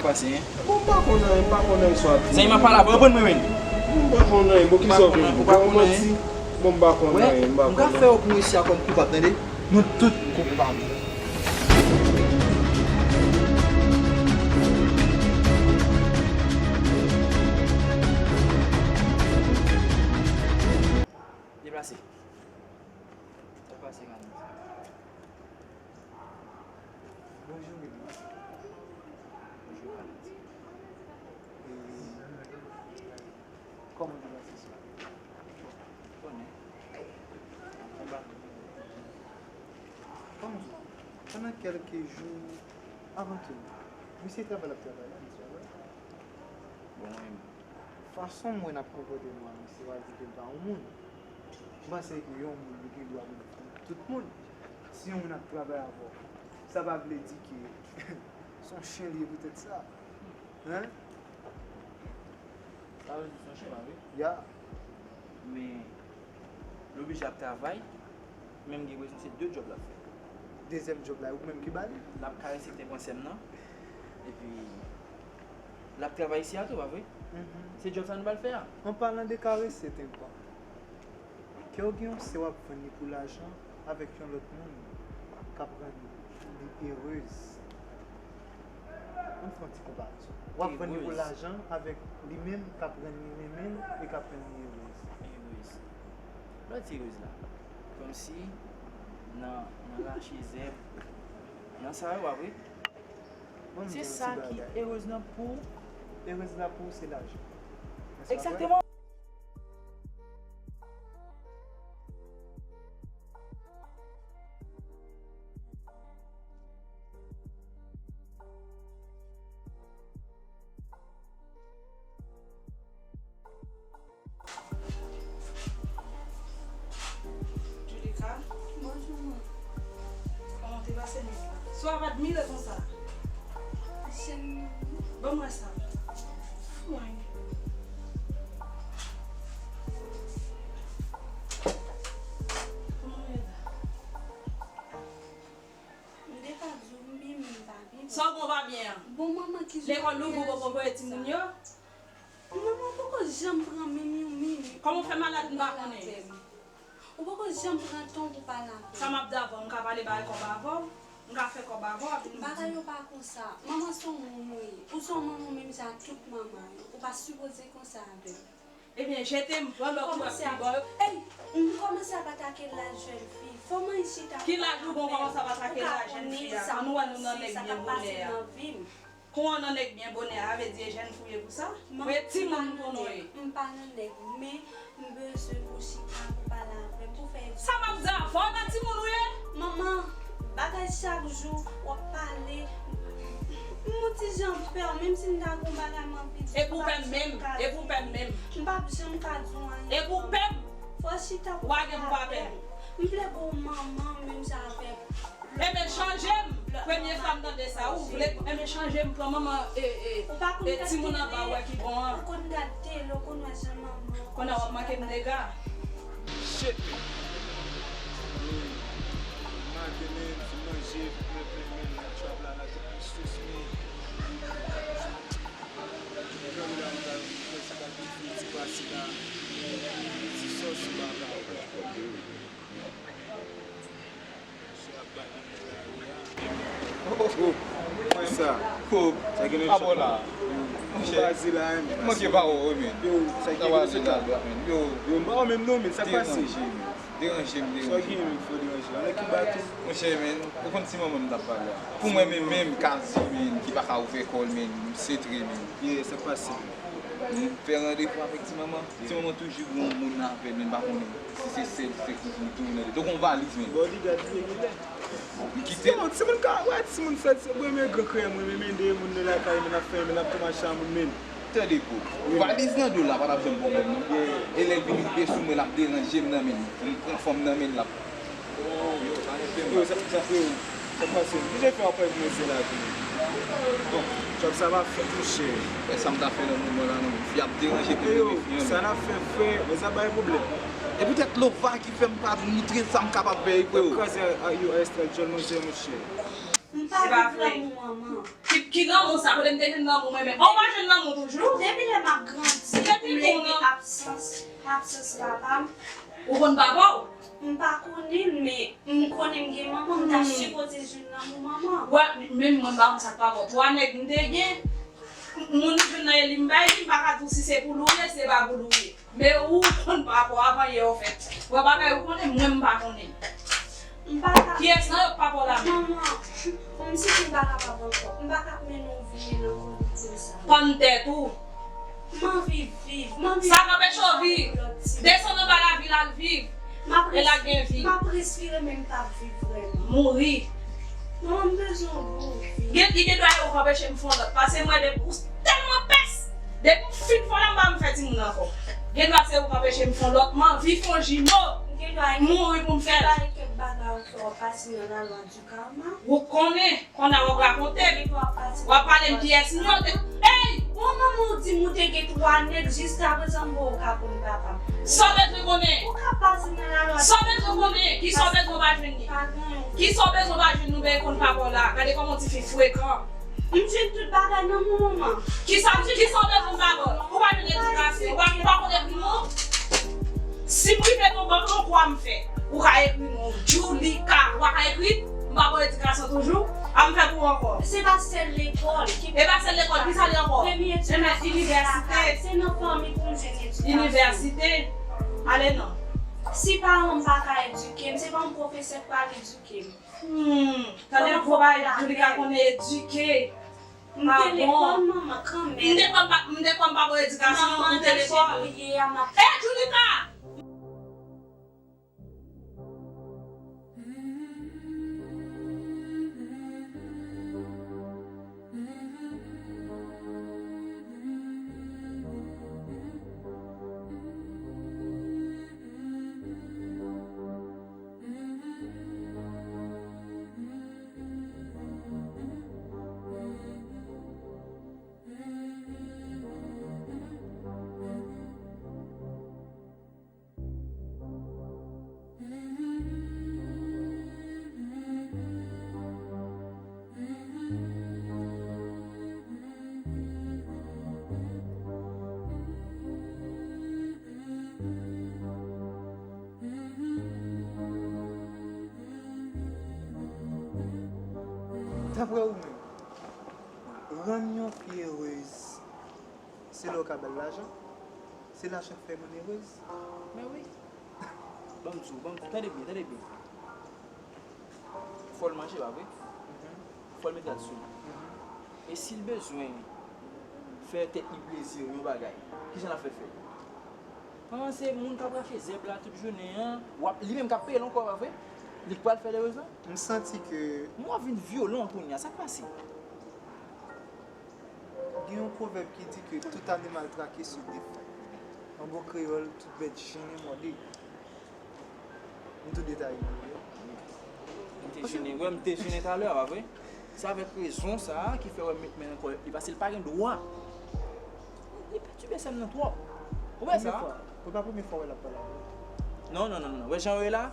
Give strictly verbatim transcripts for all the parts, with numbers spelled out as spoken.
Pase, hein? Bon, m pa konn anyen, m pa konn anyen sa w ap di. Zanmi m ap pale avè w, reponn mwen, men. M pa konn anyen, bon, ki sa w vle m di? Ou pa konn anyen? Bon, m pa konn anyen, m pa konn anyen. M ka fè w pou mesye a kòm koupab, tande? Nou tout koupab. Deplase. Deplase, gade. Bonjou, Willy. Bonjou, Valentine. E, kòman te pase swa? Konnen. Konba. Kòm di, pandan kèlke jou, avan tou, misye travay l ap travay la, misye travay. Bon, wi. Fason m wè n ap konpòte nou a, misye pral di ke l pa yon moun. M panse ke yon moun li gen dwa moun pou tout moun. Si yon moun ap travay avè w, sa pa vle di ke se yon chen li ye poutèt sa. Hein? Sa vle di se yon chen pa vre? Ya. Men, li oblije ap travay, men m gen enpresyon se de djòb l ap fè. Dezyèm djòb la, ou menm ki ba li? L ap karese tenpon sè m nan. Epi, l ap travay isi a tou, pa vre? Mhm. Se djòb sa nou pral fè a. An palan de karese tenpon, kè w gen yon sè w ap vann li pou lajan avèk yon lòt moun k ap rann li erez. Ann fè yon ti konparezon. W ap vann li pou lajan avèk li menm k ap rann li renmen l e k ap rann li erez. Erez. Lè w di erez la, kòmsi nan, nan rache zèb, nan sa yo, w ap wè. Se sa ki erez lan pou ou. Erez la pou ou se lajan. Egzakteman. Julika. Bonjou, man. Kòman w te pase nwit la? Swa pa t mire konsa. Jèn nan, wi. Ban m wè sa. Mwen. Kòman w ye la? M te ka di w m byen, men m pa byen. Sa w gen w pa byen an? Bon, manman, ki jan... Lekòl louvri, ou poko voye timoun yo? Manman, ou poko janm pran menm yon minit. Kòman w fè malad, m pa konnen? Ou poko janm pran tan w pou pale avè m. Sa m ap di avè w, m ka pale bagay kòb avè w, m ka fè kòb avè w, epi nou di... Bagay yo pa konsa. Manman se yon moun ou ye. Ou se yon manman menm jan ak tout manman yo. Ou pa sipoze konsa avè m. Ebyen, jete m, pran lòt, ou ap pi bò yo. Ey, m kòmanse ap atake laj jèn fi. Fò m al chita. Ki laj ou gen w kòmanse ap atake laj jèn fi a? Ann wè nou nan nèg byen bonè a. Pou w annan nèg byen bonè a, sa vle di e jèn fi w ye pou sa? Manman, e timoun tou nou ye. M pa nan nèg, men m bezwen pou chita, pou pale avè m, pou fè... Sa m ap di avè w, nan timoun ou ye? Manman, bagay chak jou, w ap pale. M yon ti jan pè, menm si m ta gen yon bagay m anvi di w, m p ap janm ka di w. E pou pè m menm, e pou pè m menm. M p ap janm ka di w anyen. E pou pè m. Fò w chita pou pale avè m. Ou pa gen pou pa pè m. M vle gen yon manman menm jan avèk... Enben chanje m. Premye fwa m tande sa, ou vle, enben chanje m, pran manman e, e, e timoun anba w wè ki bon an. Ou konn gade tele, ou konn wè jan manman. Kounye a w ap manke m dega. Shit, man. Maten, man, sou manje, plen, plen, man, nan trap la, la, tout plis sous, man. Granmoun la, m ta, m ta, m ta, ti pase la, ti sòs, baka. Oh, oh, oh. Sa. Oh. Sa gen... Abo la. Monchè. Bazi la, hein. Manke pawòl, wi, men. Yo, sa gen... Yo, yo, m pa wè menm non, men sa k pase? Deranje m, deranje m, deranje m. Sa gen, men, fò deranje. Anlè ki bato? Monchè, men, ou konn ti manman m t ap pale a. Pou mwen menm, menm, Kazi, men, ki pa ka ouvè kò l, men, m sentre, men. Yeah, sa k pase? M fè randevou avèk ti manman. Ti manman toujou gen yon moun avè l, men m pa konnen si se sè l, si se kouzin, li toujou nan tèt. Donk, yon valiz, men. Bodyguard li ye genlè. M kite l. Timoun, timoun ka, wè, timoun fè, se mwen, men, gran kreyè mwen, men, men, de moun nan lakay, men, ap fè, men, ap tou mache a moun, men. Tande, bro. Wi. Valiz nan do l la, pa t ap janm pwoblèm, non. Yeah. E lè l vin rive sou mwen, l ap deranje m nan men l. M pran fanm nan men l, l ap... Oh, yo, sa rete... Yo, sa, sa, freo. Sa k pase? Ki jan fè w ap pale pou mesye la tou? Bon, djòb sa pa fèt, monchè. E sa m ta fè nan moman la, non. Fi ap deranje pou yo, fi an. Sa n ap fè, frè, men sa bay pwoblèm. E poutèt Lova ki fè m pa montre sa m kapab fè, freo. Kraze a U S L John Monse, monchè. M pa viv lanmou manman. Ki, ki lanmou sa? Kote m te jwenn lanmou mwen menm? Ou pa jwenn lanmou toujou? Depi lè m ap grandi, m rete absans, absans papa m. Ou konn papa w? M pa konnen l, men m konnen m gen manman, m ta sipoze jwenn lanmou manman. Wè, menm mwen pa konn sa k pa bon. Twa nèg m te gen, moun m jwenn nan li m bay li, m pa ka di w si se pou l ou ye, se pa pou l ou ye. Men ou konn pa rapò avan yè w fèt. Wè bagay ou konnen, mwen m pa konnen. M pa ka. Kiyès nan yo k pa pa w la menm? Manman, m santi m pa kapab ankò. M pa ka ap mennen yon vi nan kondisyon sa. Pann tèt ou. M anvi viv. M anvi viv. Sa k anpeche w viv? Desann anba lavil al viv. M ap respire, m ap respire, men m p ap viv vrèman. Mouri. Non, m bezwen yon bon vi. Gen, li gen dwa e ou k anpeche m fè yon lòt. Paske mwen, depi ou tèlman pès. Depi m fin fè yon lòt, m pa vle fè timoun ankò. Gen dwa se ou k anpeche m fè yon lòt. M anvi fè yon jimo. M mouri pou m fè l. Gen dwa e kèk bagay ou fè w pase nan lalwa di karma. Ou konnen. Konnya w ap rakonte m. W ap pale m kiyès m yo te. Ey! Bon, manman w di m ou te gen twa nèg, jiskaprezan m wè w ka konn papa m. Sa w bezwen konnen? Ou ka pase nan lalwa. Sa w bezwen konnen? Kisa w bezwen w pa jwenn li? Pa gen anyen. Kisa w bezwen w pa jwenn nou ben konn papa w la? Gade kòman w ti fi frekan. M jwenn tout bagay nan men w, manman. Kisa, kisa w bezwen papa w? Ou pa jwenn edikasyon? Ou pa, ou pa konn ekri non? Si m rive nan bank lan, kwa m fè? Ou ka ekri non. Julika. Ou pa ka ekri? M pa ba w edikasyon toujou? A m fè pou ou ankò. Se pa sèl lekòl ki. E pa sèl lekòl, ki sa li ankò? Premye edikasyon se nan fanmi pou m jwenn edikasyon. Inivèsite. Ale non. Si paran m pa ka edike m, se pa yon pwofesè k pral edike m. Hmm. Tande gwo bagay, Julika konnen edike. M te lekòl, manman, kanmenm. M te kwè m pa, m te kwè m pa ba w edikasyon, ou te lekòl. E, Julika! Daprè ou menm, rann yon fi erez, se lè w ka ba l lajan? Se lajan k fè moun erez? Men wi. Ban m di w, ban m di w, tande byen, tande byen. Fò l manje, pa vre? Mhm. Fò l mete rad sou li. Mhm. E si l bezwen fè tèt li plezi, yon bagay, kijan l ap fè fè l? Manman, se moun k ap rache zèb la tout jounen an. W ap, li menm k ap peye l ankò, pa vre? Li k pral fè erez lan? M santi ke. Mwen vin vyolan kounye a, sa k pase? Gen yon pwovèb ki di ke tout animal trake se défend. An bon kreyòl, tout bèt jennen mòde. M tou detaye pou ou. M te jennen, wè, m te jennen talè a, pa vre? Se avèk rezon sa a ki fè wè m met men nan kòlèt li, paske l pa gen dwa. Li pètibe sè m nan twòp. Ou wè sa? Premye fwa. Ou pa premye fwa wè l ap pale avè w. Non, non, non, non. Wè jan w ye la?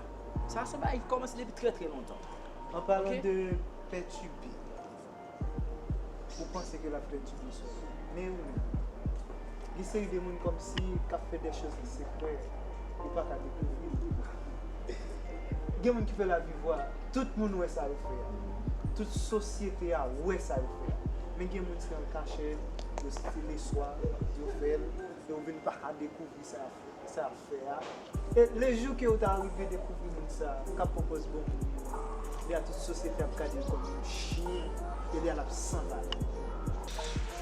Sa se bagay ki kòmanse depi trè, trè lontan. An palan de pètibe. Ou panse ke l ap pètibe sè w. Men ou menm. Gen seri de moun kòmsi k ap fè de choz an sekrè, ou pa ka dekouvri l. Gen moun ki fè lavi vwa, tout moun wè sa yo fè a. Tout sosyete a wè sa yo fè a. Men gen moun se an kachèt, yo se leswa, yo fè l, e ou vin pa ka dekouvri sa yo fè. Sa ap fè a. E le jou ke ou ta rive dekouvri moun sa a, ou ka pran pòz bon moun yo. Lè a tout sosyete ap gade l kòm yon chen, e lè a l ap sanba.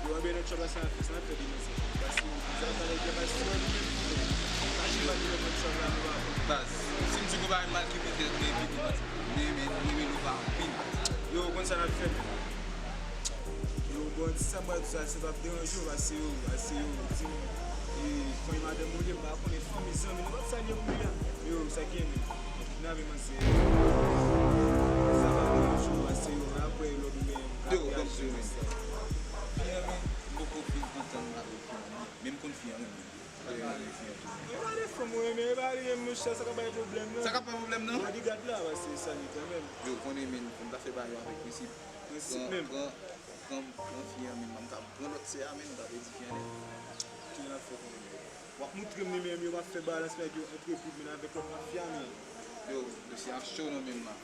Yo anben nan tchòb la sa ap fè, sa ap fè demen sa. Paske bizarre pa lè gen paske yo li menm. Pa jwe pa jwe moun sa la nou pa konn. Baz, si m di konpa mal ki mete mete mete mete nou pa anpil. Yo konn sa n ap fè menm. Yo, bon, ti sa m pral di sa, se p ap deranje w, pase yo, pase yo, di m, e, fanmi madanm ou li, m pa konnen fanmi zanmi, nou p ap salye moun li a. Yo, sa ki gen menm? Vin avè manzè. Sa p ap deranje w, pase yo, apre lòt ou gen. Yo, bon, se sa. Fi an, men, m poko fin kontan avè fi an, men m konn fi an renmen. E pa de fanm ou renmen, e pa li menm, Sa, sa ka bay pwoblèm, non? Sa ka bay pwoblèm, non? Gade, gad la, paske sa li kanmenm. Yo, konnen, men, fò n ta fè bagay yo avèk prensip. Prensip menm. Pran, pran, pran fi an, men, m ka pran lòt sè a, men, m ka pèdi fi an nèt. Ki jan n ap fè konnen, men? W ap moutre m nimewo m yo, m ap fè balans, men, yo, antrepriz, men, avèk lòt mafya, men. Yo, dosye a cho nan men m la.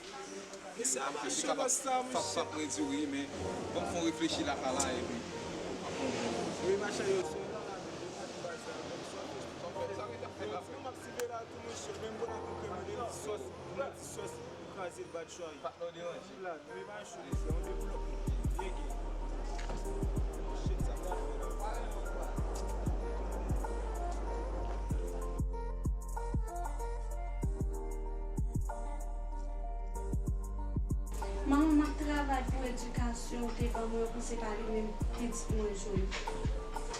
Mesye, a pa cho, basta, mesye. Fap, fap, mwen di w wi, men ban m fè yon reflechi la, pa la, epi. Wi, machan yo, se la, la, men, yo pa di baz la, men, sou afè. Sa w fè, sa w fè la, frè? Yo, m ap siveye la tou, mesye, menm bon la tou, ke mwen, de ti sòs, de ti sòs, m kraze l, bat chwa. Patnè w deranje. Vin la, nou evanjelize, on devlopman. Byen gen. Shit, sa m ta fè la. Manman, m ap travay pou edikasyon ou te ban mwen pou se pa li menm pitit mwen jwenn.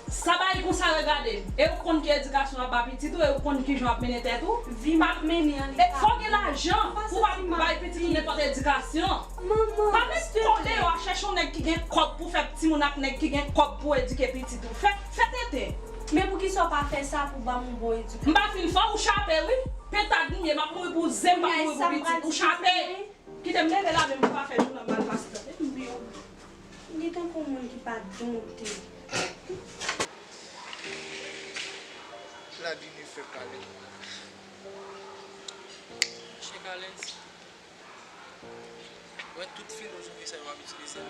Sa bay konsa regade m. E ou konn ki edikasyon w ap ba pitit ou, e ou konn kijan w ap mennen tèt ou. Vi m ap mennen an. E fò w gen lajan pou w pa bay pitit ou nenpòt edikasyon. Manman, pa met kò deyò a chèche yon nèg ki gen kòb pou fè timoun ak nèg ki gen kòb pou edike pitit ou. Fè, fè tenten. Men poukisa w pa fè sa pou ban m yon bon edikasyon? M pa fin fè w, ou chape wi. Pentad m ye, m ap mouri pou zen, m p ap mouri pou pitit. Ou chape. Kite m leve la men m pa fè jounen m al pase tande m di w. Li tankou yon moun ki pa donte. Vladimir fè pale. Monchè Kalens, wè tout filozofi sa yo ap itilize a,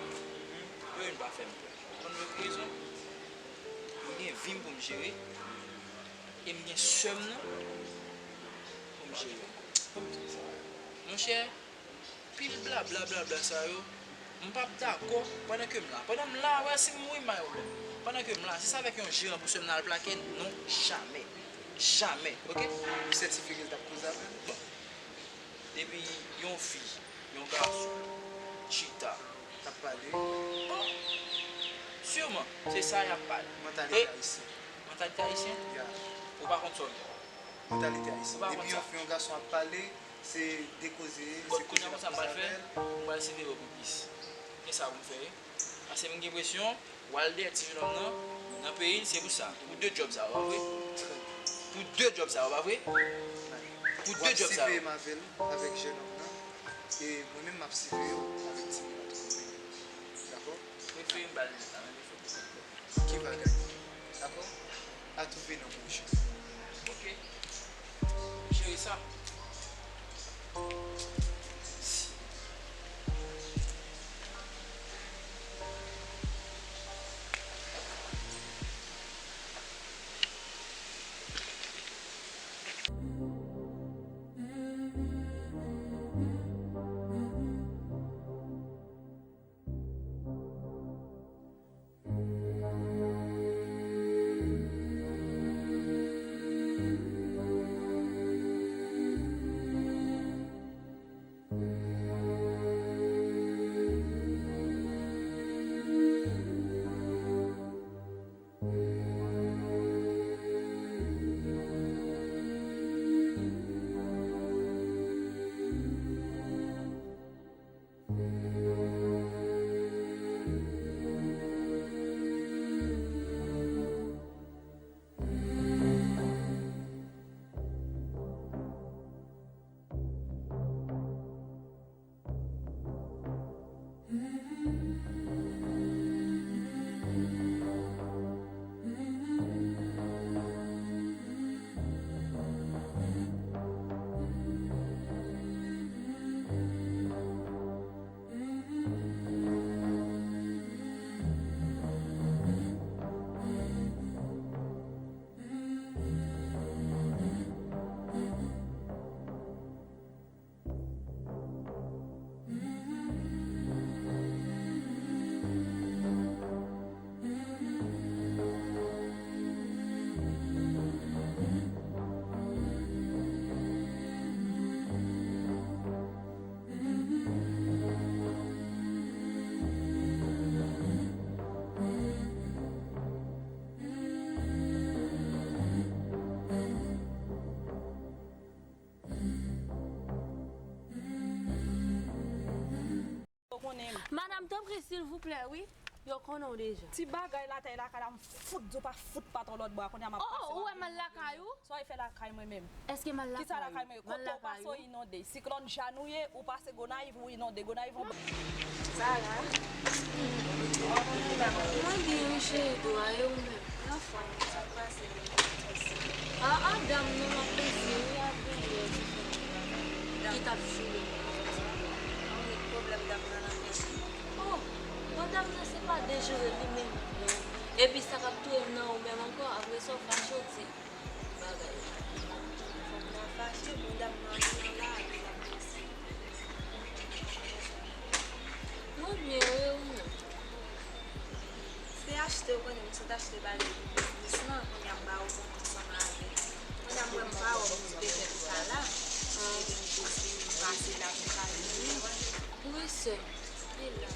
yo youn pa fè m pè. Konn pou ki rezon? Mwen gen vi m pou m jere, e m gen sè m nan pou m jere. Monchè, pil blabla blabla sa yo, m p ap dakò pandan ke m la. Pandan m la, wè si m mouri m pa gen pwoblèm. Pandan ke m la, si se avèk yon jeran pou sè m nan al plake, non, jamè. Jamè, oke? Ou sètifye ke l t ap koze avè l? Bon. Depi yon fi, yon gason, chita, t ap pale. Bon. Siman, se sa y ap pale. Mantalite ayisyen. Mantalite ayisyen? Ya. Ou pa konn sa w ye. Mantalite ayisyen. Depi yon fi, yon gason ap pale, se de koze, se koze l ap koze avè l. Bon, kounye a konsa m pral fè, m pral siveye w pi plis. Gen sa pou m fè wi. Paske m gen enpresyon, w al dèyè ti jenòm nan, nan peyi l, se pou sa. Pou de djòb sa yo, pa vre? Pou de djòb sa yo, pa vre? Pou de djòb sa yo. W ap siveye m avè l, avèk jenòm nan, e mwen menm m ap siveye w avèk timoun nan tou pou peyi. Dakò? Prefere m ba l nèt la, men defo pou sa. Ki bagay? Dakò? A twouve nan bouch. Oke. M jere sa. Madanm, tanpri, silvouplè, wi. Yo konnen w deja. Ti bagay latèy lakay la, m fout di w pa fout pa t yon lòt bò a, kounye a m ap pase. Oh, oh, ou wè m al lakay ou? Sa w fè lakay mwen menm? Èske m al lakay ou? Kisa lakay mwen? Kote w pase w inonde. Siklòn Jeanne ou ye, ou pase Gonayiv, ou inonde Gonayiv, ou... Sara. Mwen byen wi cheri dou a, e ou menm? Anfòm, sa k pase menm? A, a, dam nan m ap panse wi, a, byen yè ki fè ki t ap joure mwen. Anmwey, pwoblèm dam nan nan tèt li. Oh, bon, dam nan se pa dejoure li menm. Epi sa k ap touye m nan ou menm ankò, apre sa w fache w di bagay. Fòk mwen fache, bon, dam nan vin nan lari l ap panse. Mwen byen wi, ou menm? Se achte, ou konnen, m sot achte bagay pou biznis lan, kounye a m ba ou kòb ansanm avè l. Kounye a m wè m pa wè w, m di petèt ou pa la. Epi m te di m pase la pou m ka vini. Wi, sè m, li la.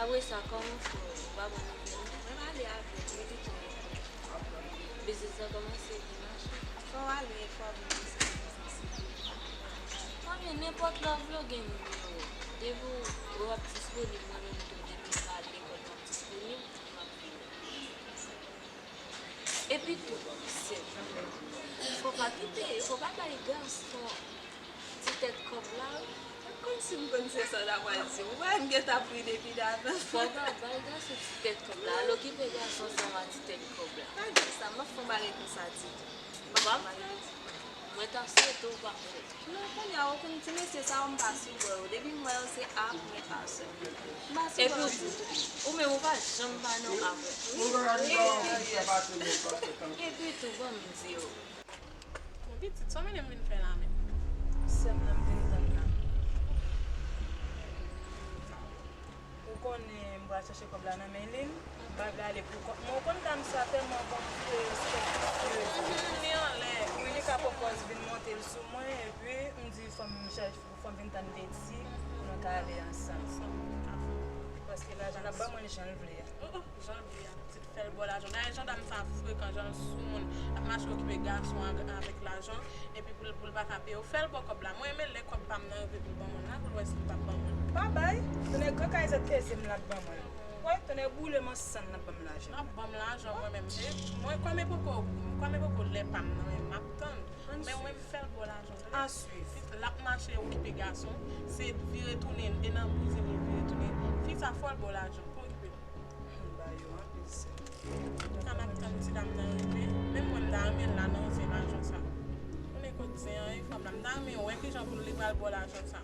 Apre sa, kòman w fè? Ou pa ban nouvèl non? Mwen pale avè l, li di tou. Biznis lan kòmanse byen mache. Fò w ale, fò w vin biznis lan kòmanse byen. Mwen byen, nenpòt lè w vle w gen nimewo. Depi w ap disponib, mwen menm tou, depi m pa al lekòl, m ap disponib, m ap vini. Epi tou, sè, fò w pa kite, fò w pa bay gason ti tèt kòb la, wi. Kòmsi m konn se sa w ta pral di. Ou wè m gentan ap ri depi davans. Fò w pa bay gason ti tèt kòb la. Al okipe gason sa w a ti tèt kòb la. Pa di sa, m ap fè yon bagay konsa ditou. M ap fè yon bagay konsa. Mwen ta swete w pa fè. Non, kounye a, ou konn ti mesye sa yo, m pa sou bò yo. Depi m wè yo, se ap mwen pa sou. M pa sou bò yo ditou. Epi ou menm, ou pa janm pa nan ap. Epi tou, ban m di w. Bon, pitit, sa w mennen m vin fè la menm? Sè m nan m vin tann la. Ou konnen m pral chache kòb la nan men li, m pa vle ale pou kont mwen. Ou konn dam sa tèlman bon, e, sipèfisye. Mhm, li anlè. Wi, li ka pran pòz vin monte l sou mwen, epi m di fò m chache, fò m vin tann Betty pou nou ka ale ansanm. Ansanm. Paske lajan l ap ban mwen l jan l vle a. Oh, oh, jan l vle a. Fè l ba w lajan. Gade jan dam sa frekan, jan l soumoun. L ap mache okipe gason ak, avèk lajan. Epi pou l, pou l pa ka peye w. Fè l ba w kòb la. Mwen renmen lè kòb pa m nan rive pou l ban mwen la, pou l wè si l p ap ban mwen. Pa bay. Tounen gran kay zèt tezye m l ap ban mwen. Wè, tounen boule m an sann l ap ban m lajan. L ap ban m lajan mwen menm. E mwen kòm e poko, kòm e poko lè pa m nan, men m ap tann. Men mwen fè l ba w lajan. A swiv. L ap mache okipe gason. Se vire tounen, e nan bouzin li vire tounen. Fi sa fò l ba w lajan. Pa okipe l. M ba yo anpil sè. Sa m ap tann ti dam nan rive. Menm mwen m ta renmen l la nan zen lajan sa. Konnen kot zen an ye fanm la. M ta renmen wè kijan pou li pral ba w lajan sa.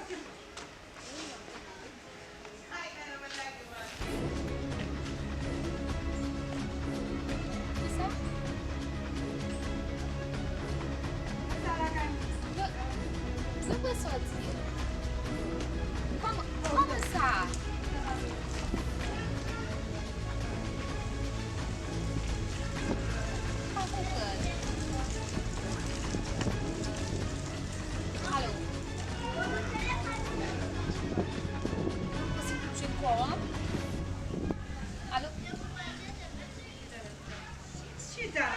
Kisa? Yo, yo pral sòti. Kòman, kòman sa? Pa konprann. Alo. Enposib pou m jwenn kò w an. Alo. Chita.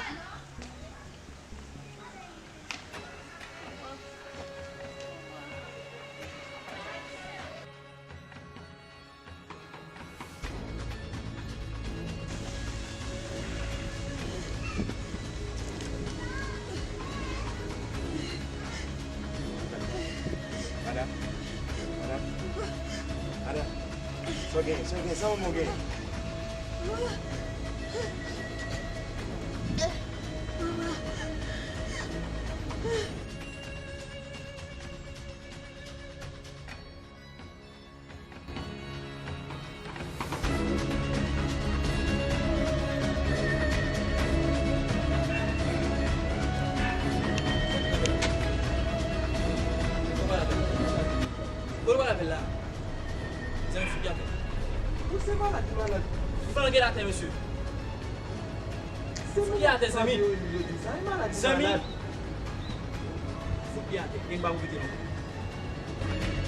Madanm, madanm, madanm, sa w genyen, sa w genyen, sa manman w genyen? Bon, nou pa lapèl la. Mesye. Fout li atè, zanmi. Zanmi. Fout li atè. Nèg pa pou kite non.